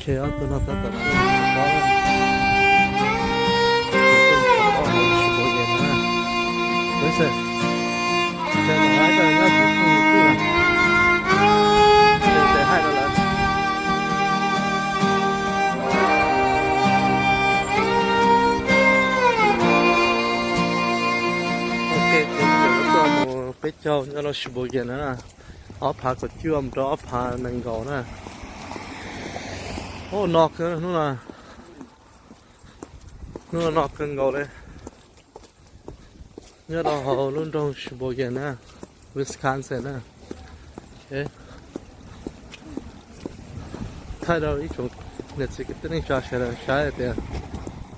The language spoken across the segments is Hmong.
Ces ob tug no tab tom nrog tus tsov, tus tsov hauv Sheboygan na. Listen, ces lawv hais tias nyob tus twg twg na, ces hais rau lawv. Ok, ces lawv tuaj mus peb caug nyob rau Sheboygan na. Ob phav kaum cuaj mus rau ob phav nees nkaum na. Ub, no kawg hnub no, hnub no no kawg nkaus li. Nyob rau hauv lub nroog Sheboygan na, Wisconsin na. Thaij rau ib tsoom niam txiv kwv tij neej tsa sawv daws saib tias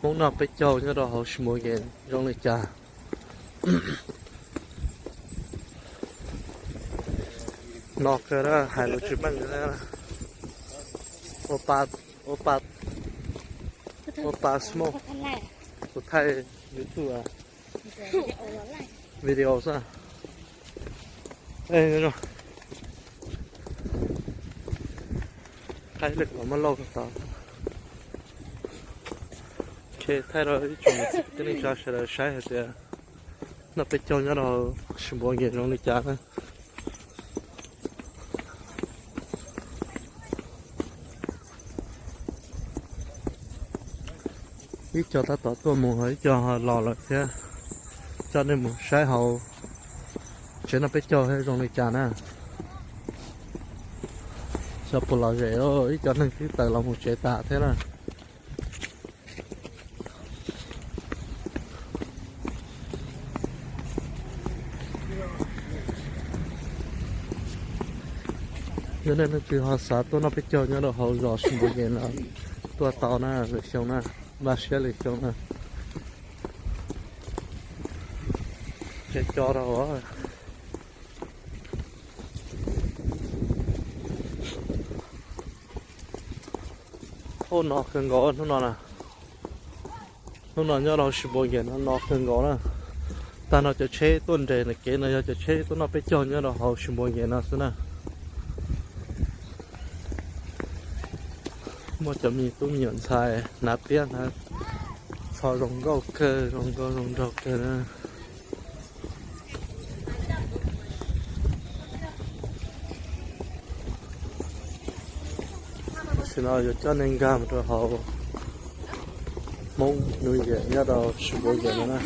Hmoob noj peb caug nyob rau hauv Sheboygan zoo li cas. No kawg na, hais lus tsis meej. Opa, opa, opa smoke. Kuv thaij YouTube video xwb. Qaib lwm los muab lauj tod. Ok, thaij rau ib tsoom niam txiv kwv tij neej tsa sawv daws saib hais tias noj peb caug nyob rau Sheboygan zoo li cas na. Ib co tab tom tuaj mus, ib co ho los lawm thiab. Coj nej mus saib hauv tsev noj peb caug thiab zoo li cas na. Xyov puas lom zem, ib co neeg twb tawm los mus tsev tas thiab na. Yog nej leej twg ho xav tuaj noj peb caug nyob rau hauv zos Sheboygan no, tuaj tau na, lwm xyoo na, npaj siab lwm xyoo na. Tseem co rau. Ub, no kawg nkaus hnub no na. Hnub no nyob rau Sheboygan no no kawg nkaus na. Tag no cov tsheb tuaj nres na, kev no yog cov tsheb tuaj noj peb caug nyob rau hauv Sheboygan no xwb na. Muaj cov me tub me nyuam ntxhais hnav piab hnav txho zoo nkauj kawg, zoo nkauj zoo nraug kawg na. Tam sim no yuav coj nej nkag mus rau hauv Hmoob New Year nyob rau Sheboygan no na.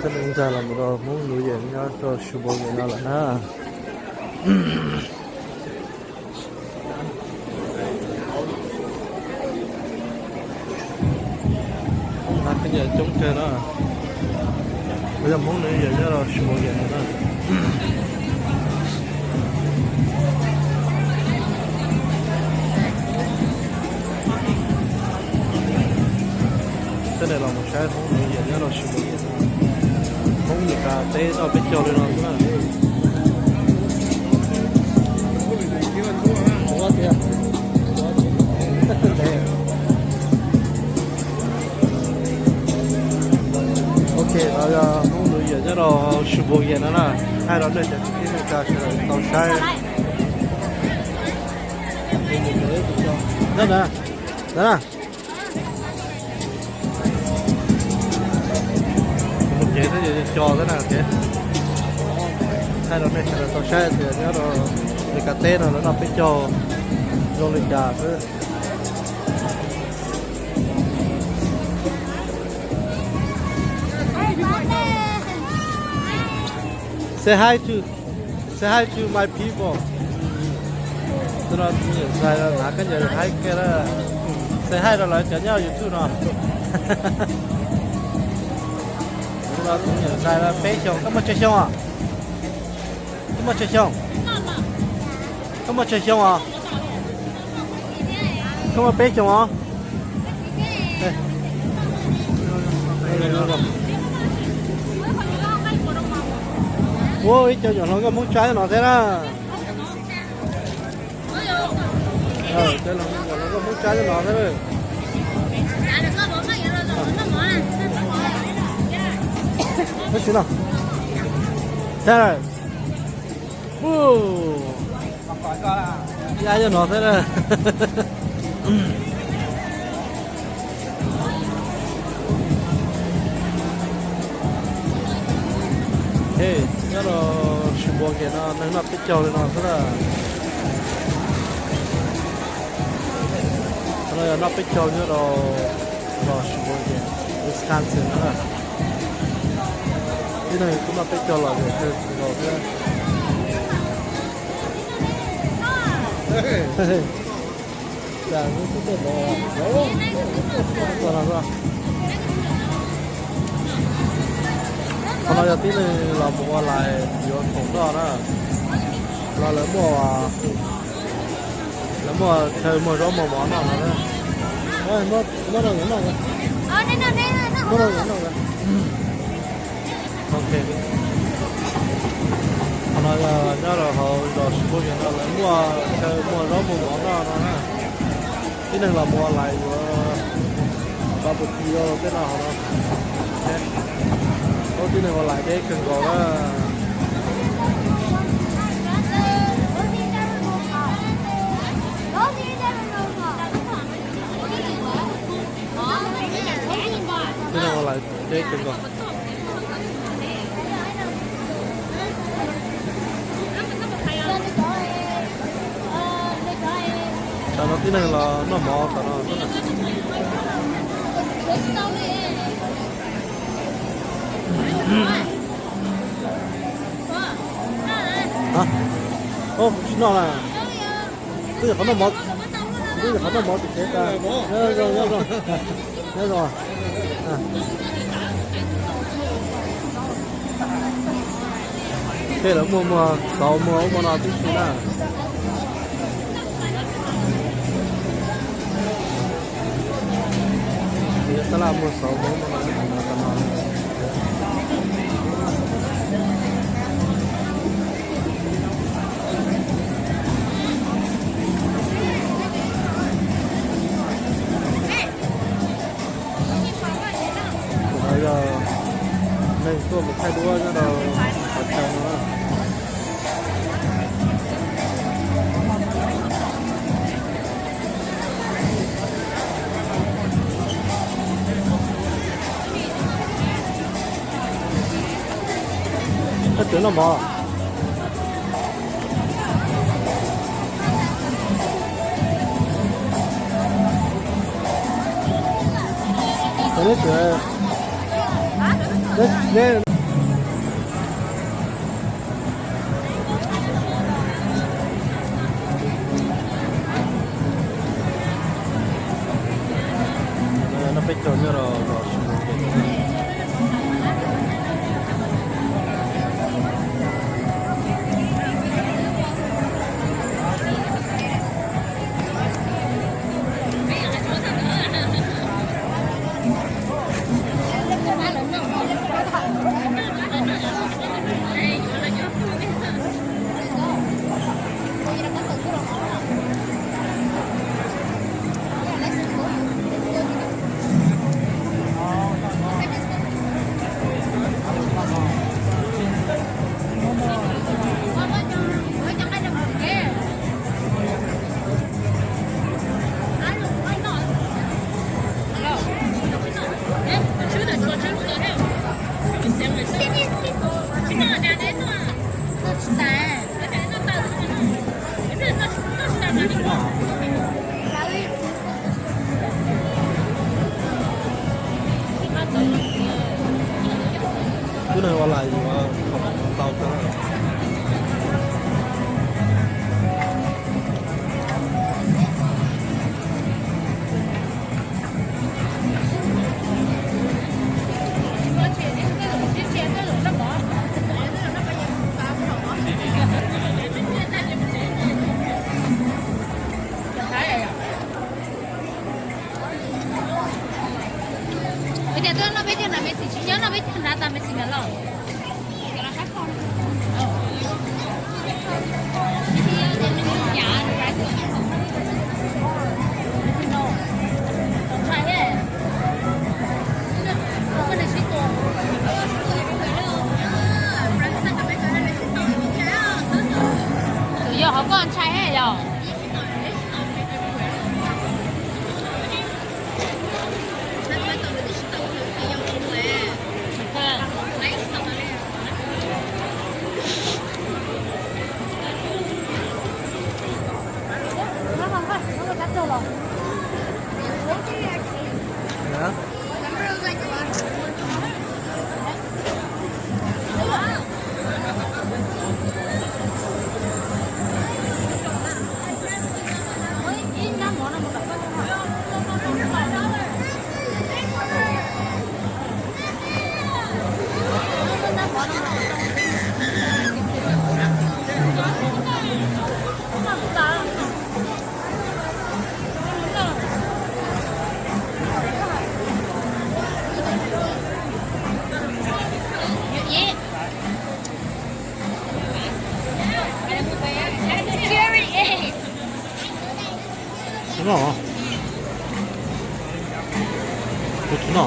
Coj nej nkag los mus rau Hmoob New Year nyob rau Sheboygan no lawm na. Hmoob hnav khaub ncaws coob kawg na. Kuv yog Hmoob New Year nyob rau Sheboygan no na. Coj nej los mus saib Hmoob New Year nyob rau Sheboygan. Hmoob Mes Kas teb noj peb caug li no xwb na. Ok, no yog Hmoob New Year nyob rau Sheboygan no na. Thaij rau nej cov kwv tij neej tsa sawv daws tau saib. Mus kev thiab yuav co thiab na. Thaij rau nej sawv daws tau saib tias nyob rau Mes Kas teb no lawv noj peb caug zoo li cas xwb. Say hi to, say hi to my people. Tus no tus me nyuam ntxhais hnav khaub ncaws hais kiag, say hi rau lawv cov nyob YouTube no. Tus no tus me nyuam ntxhais peb xyoos, koj muaj tsawg xyoo os? Koj muaj tsawg xyoo? Koj muaj tsawg xyoo os? Koj muaj peb xyoos os? Ua ib co nyuam hluas nkauj Hmoob Tsab no thiab na. Nyuam hluas nkauj Hmoob Tsab no thiab. Tab sis no, Thab, ua, ya yog no thiab na. Nyob rau Sheboygan no neeg noj peb caug li no xwb na. Qhov no yog noj peb caug nyob rau zos Sheboygan, Wisconsin na. Tib neeg kuj noj peb caug los yog kawg nkaus thiab. Qhov no yog tib neeg los mus ua lais yuav khoom noj na, los lawv muaj, lawv muaj chaw muag zaub muag mov noj no na. Muab rau nkawd noj, muab rau nkawd noj. Ok. Qhov no yog nyob rau hauv zos Sheboygan no lawv muaj chaw muag zaub muag mov noj no na. Tib neeg los mus ua lais yuav barbecue tej no hauv no. Ub, tib neeg ua lais deb kawg nkaus na. Tib neeg ua lais deb kawg nkaus. Tam no tib neeg los noj mov tam no. Ub, tsis noj na. Twb yog qhov noj mov, twb yog qhov noj mov tim tsev tas. Nyob zoo, nyob zoo. Tej lawv muaj muag xauv muag ub muag no tib si na. Tab laj muag xauv muag ub muag no, no. Yog neeg tuaj mus thaij duab nyob rau qhov chaw no. Koj tseem noj mov? Noj peb caug nyob rau zos. Twb neeg ua lais yuav tau kawg. Ua cas tuaj noj peb caug nrad me txiv tsis nyob noj peb caug nrad tas me txiv mam los. Tus no, tus no.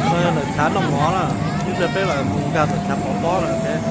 Ntawm chav noj mov na, ib pliag peb los mus nkag ntawm chav pov pob na thiab.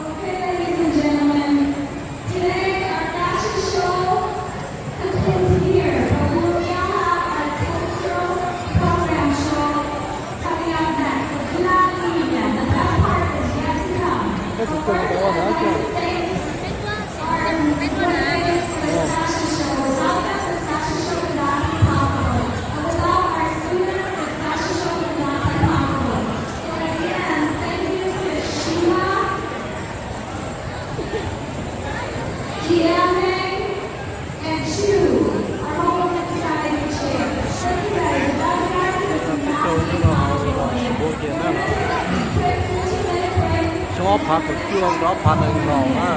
Okay, ladies and gentlemen, today our fashion show concludes here, but we will now have our cultural program show coming up next. So do not leave yet. The best part is yet to come. Okay, everyone, thanks. Our motivated for this fashion show. Without them, this fashion show would not be possible. And without our students, this fashion show would not be possible. So again, thank you to Shima. Kiane and Chu are holding the deciding chair. Thank you guys. Without you guys, this would not be possible. Quick fifteen minute break. Ob phav kaum cuaj rau ob phav nees nkaum na.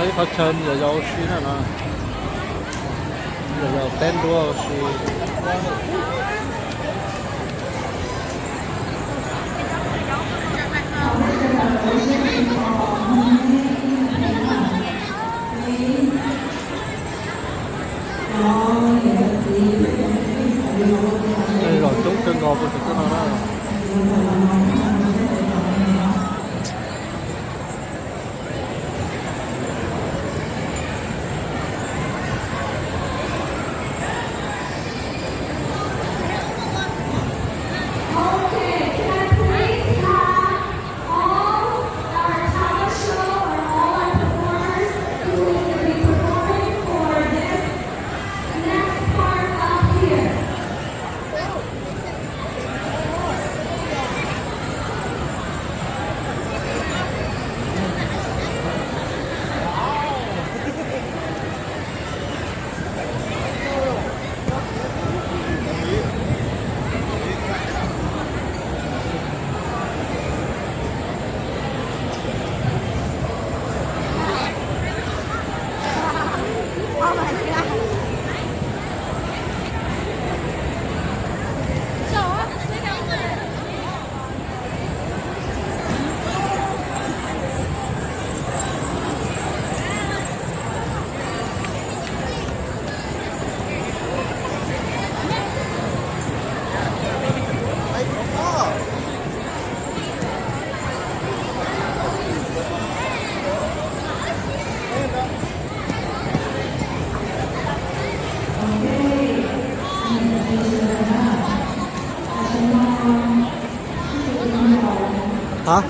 Qhov chaw yog yog ua si na no, yog yog peb nruab ua si. Los coob kawg nkaus puas tsis tuaj no na. Hả?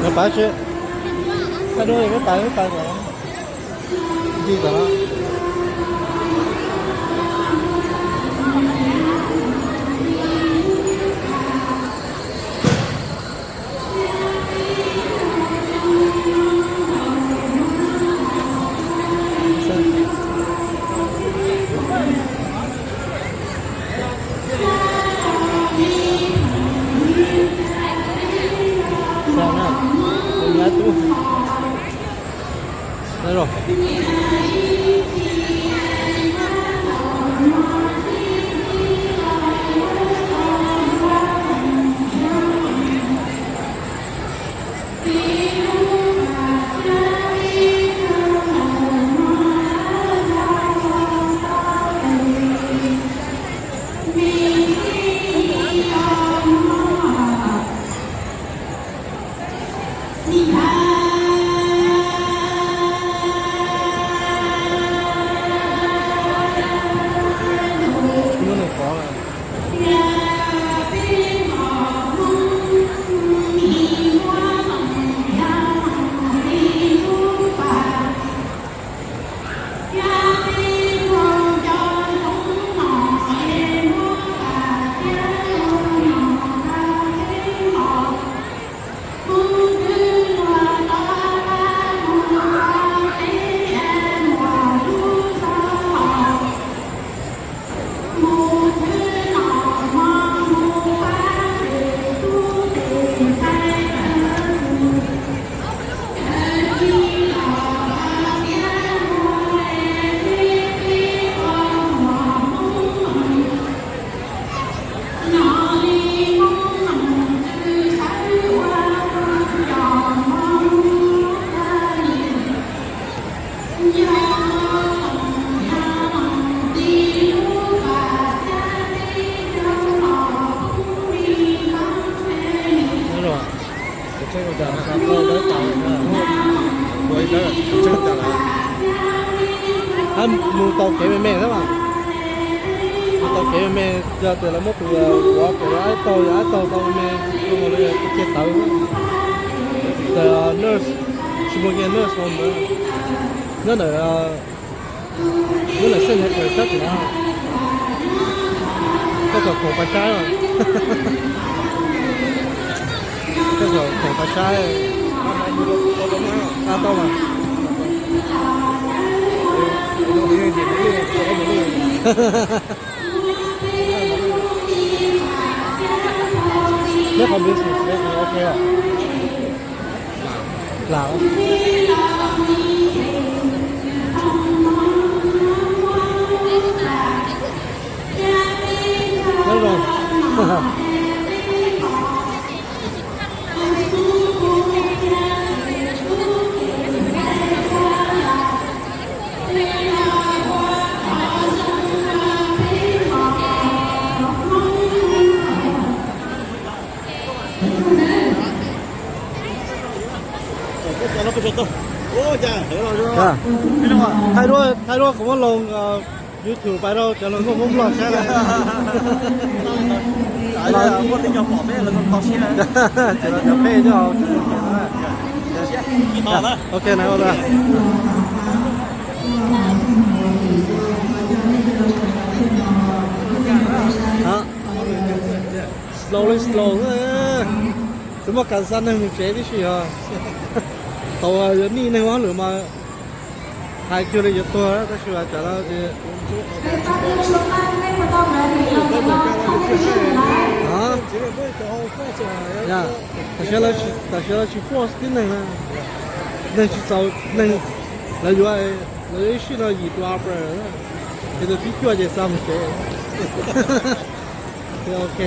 Nws pab tsis, pab dua peb pab, peb pab tom, nti tom no. Sao na, tus nyab tub. Alo. Kev me yog tias lawv muab tus uas pem aib taug, yog aib taug tau me, tus uas lawv tus kiag tawv, nurse, tsis muaj kiag nurse home, nyob ntawm, nyob ntawm Xeeb Heej Khawm sab tim no. Koj kom khoom pas saib os. Koj kom khoom pas saib. A tau mas. Neb qhov business neb kuv ok os. Lam. Neb zoo. Thaij duab, thaij duab kuv muab loo YouTube pais rau cov hluas nkauj Hmoob Nplog saib lawm. Muaj tej nyuag pom peb lawv tau siab. Ces los cov peb coj. Ok na, ua slowly slow xwb. Twb muaj kas xa neeg mus tsev tib si os. Tau yuav nij neeg ua hauj lwm mas hais cuag li yuav tuag tab sis as tsam no ces tam sim no lawv tsis force tib neeg na. Neeg tsis txaus neeg, lawv yuav, lawv yuav ib sij no yim tus upper, ces tus thib cuaj ces xa mus tsev. Ces ok.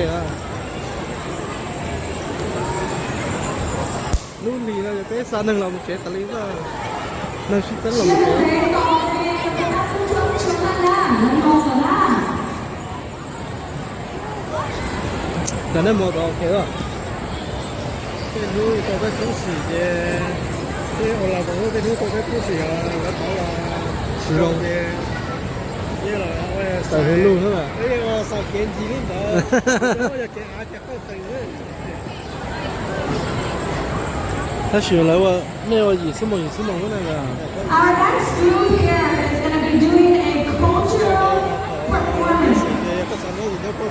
Lub hlis no yog peb xa neeg los mus tsev tas li, neeg sib txeeb los mus tsev. Cov nej mus tau ok os. Tej hnub tau peb kub xim ces, tej ua los tau tej hnub tau peb kub xim os, lawv tau los tsis zoo ces, tawm hauv lug xwb lawm. Xaus kev ntsis li ntawd, yog kev av ces qawj tees. Tab sis lawv ua, nej ua yim xuab moos yim xuab moos xwb na. Our next group here is gonna be doing a cultural performance.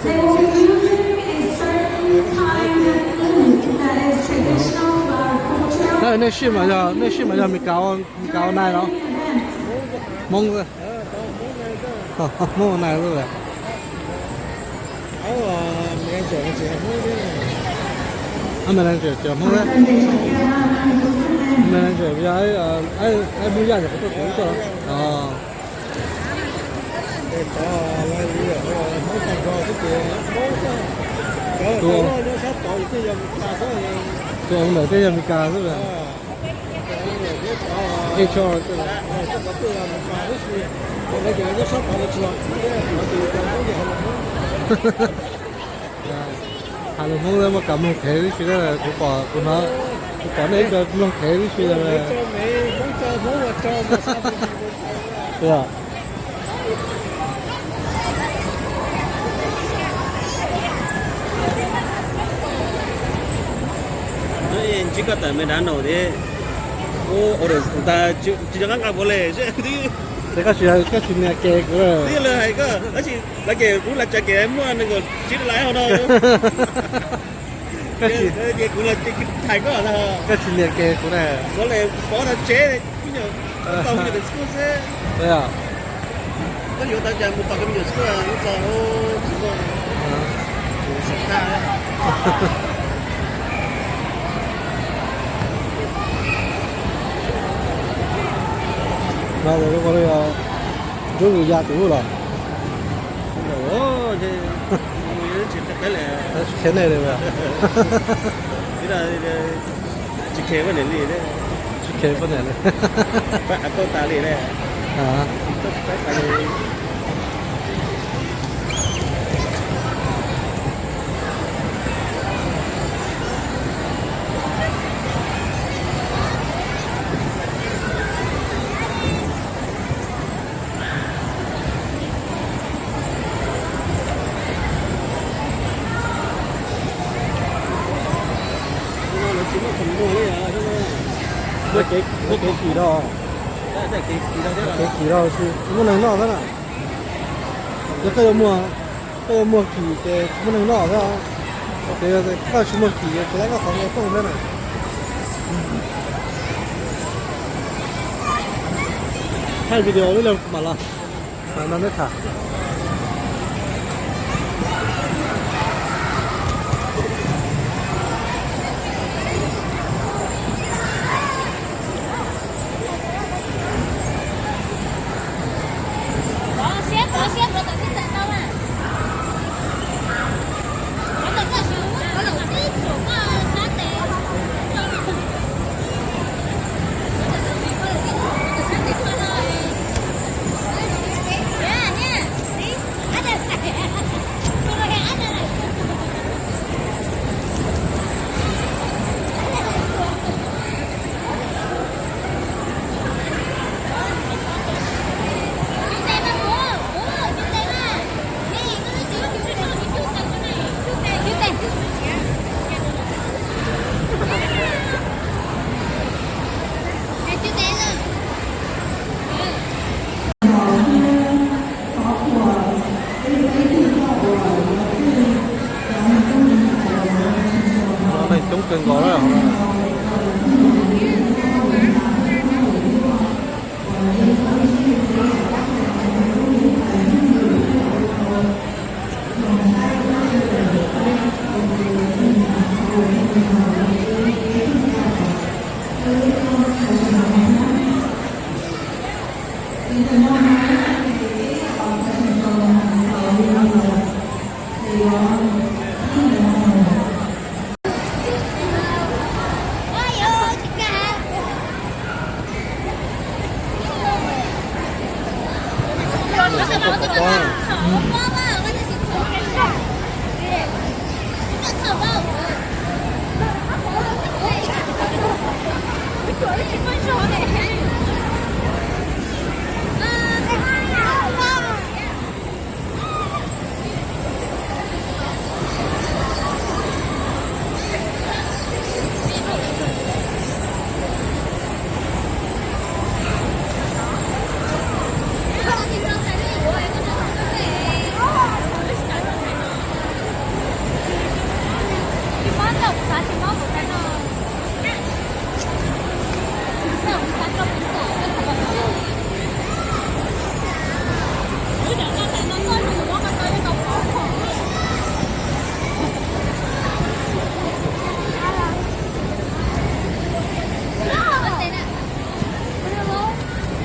They will be using a certain kind of flute that is traditional to our culture. Nej sij mas yog, nej sij mas yog Mes Kas, Mes Kas ua nais los? Hmoob, Hmoob ua nais xwb lawm. Manager ces Hmoob, manager yog Hmoob Yaj, yog kuv tuaj kuv tuaj. Tus ntawm tej yog Mes Kas xwb. H R. Hais lus Hmoob muaj kas mloog khev tib si, kuv pom, kuv hnov, kuv pom nej ib co mloog khev tib si. Ntsib koj tawm me dav naum thiab, ua tsis nco qab nqa npaum li. Koj tsis nias ke kuv. Twb yog lawv hais koj, tab sis lawv ces kuv las tsa kev muaj nees nkaum tsib dollar hauv no. Ces kuv los hais koj, koj tsis nias ke kuv na. Kuv li pov tau tsev, tau me nyuam ntawm school xwb. Koj yuav tau cas mus tos koj me nyuam school, ib txog tsis muaj, tsis xav tag. Nrub zus ya tus lub los. Tsis khev nej li. Tsis khev poj niam li. Pab tau tas li. Muaj kev, muaj kev kis rau, kev kis rau tsis muaj neeg noj thiab na. Yog koj yuav muag, koj yuav muag kis ces tsis muaj neeg noj thiab. Ces koj tsis muag kis ces lawv koj qhov ua tooj thiab na. Thaij video ib leeg mam los. Mas no neb tham. Neeg coob kawg nkaus na.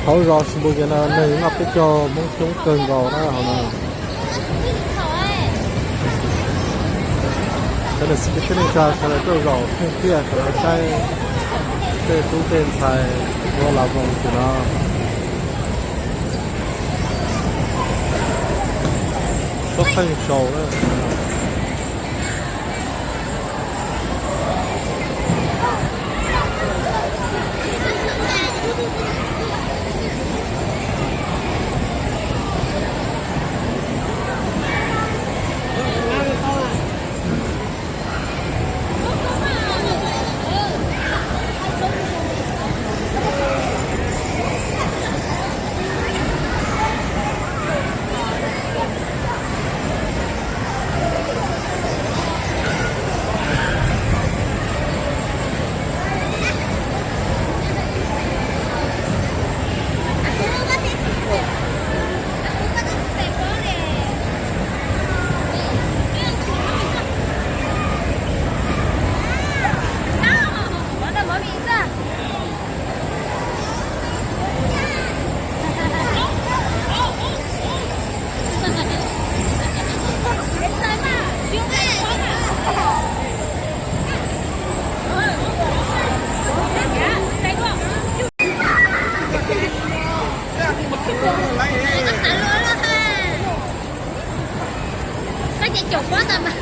Hauv zos Cambodia no neeg noj peb caug Hmoob coob kawg nkaus na hauv no. Cov niam txiv kwv tij neej tsa sawv daws tuaj zaum pheej tiaj sawv daws saib tej tub tej ntxhais ua las voos tim no. Tub pheej zaum na. Koj ces caum pob tau mas.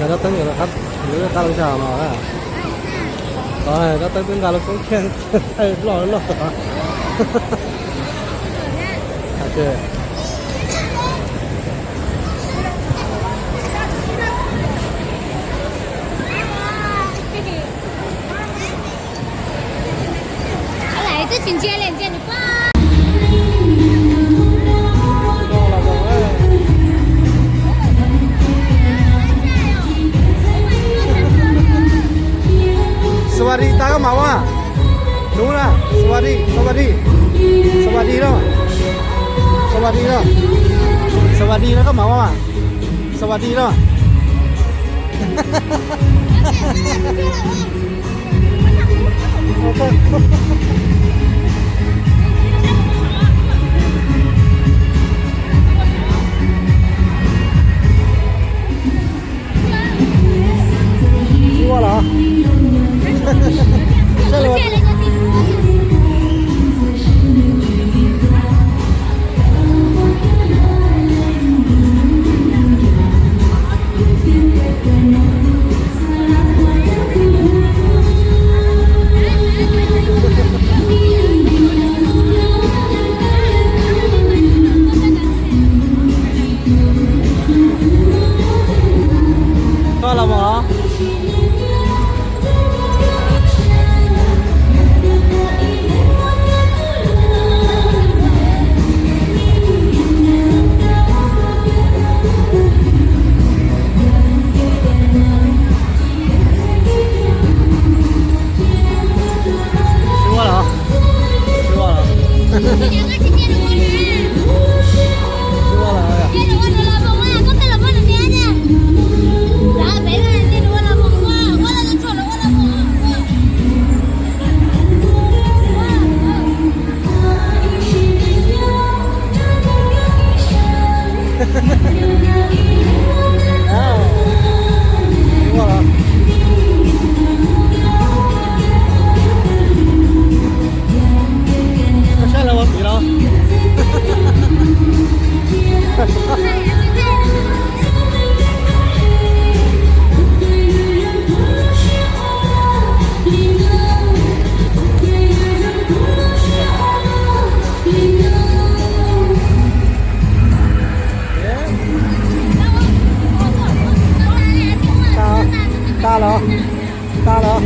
Cov rab teeb, cov rab teeb lub qab lub zag no na. Cov rab teeb twb nqa lub koob tsheej thaij loj loj. Xas vas dis tas koj mam ua. Hnub na, xas vas dis, xas vas dis. Xas vas dis no. Xas vas dis no. Xas vas dis no koj mam ua. Xas vas dis no. Ua los. Sab laj. Koj los mus. Sib ua los? Sib ua los? Sib ua los? Koj saib lawv ua tim los? Tas los, tas los,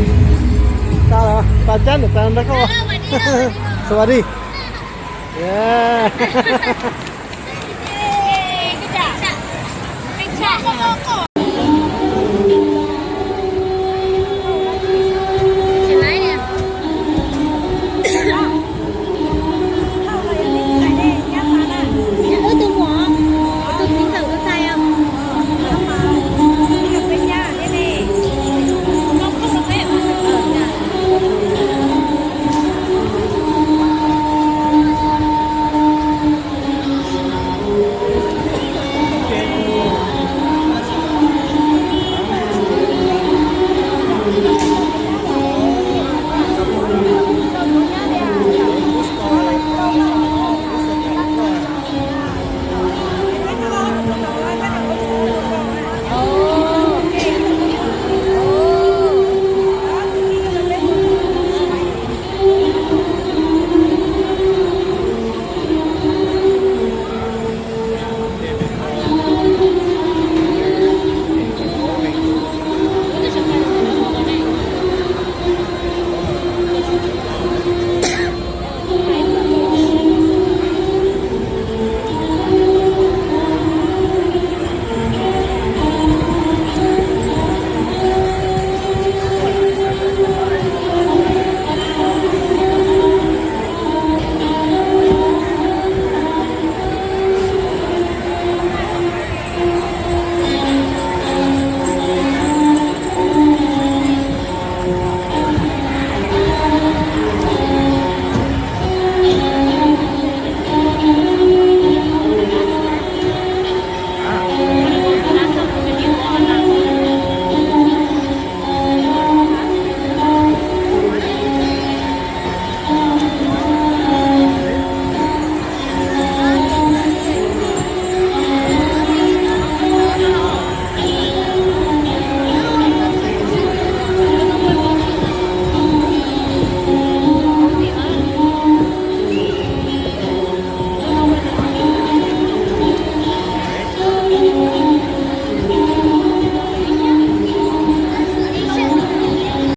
tas los, tas cab ntawm tas nrog koj ua. Xas vas dis.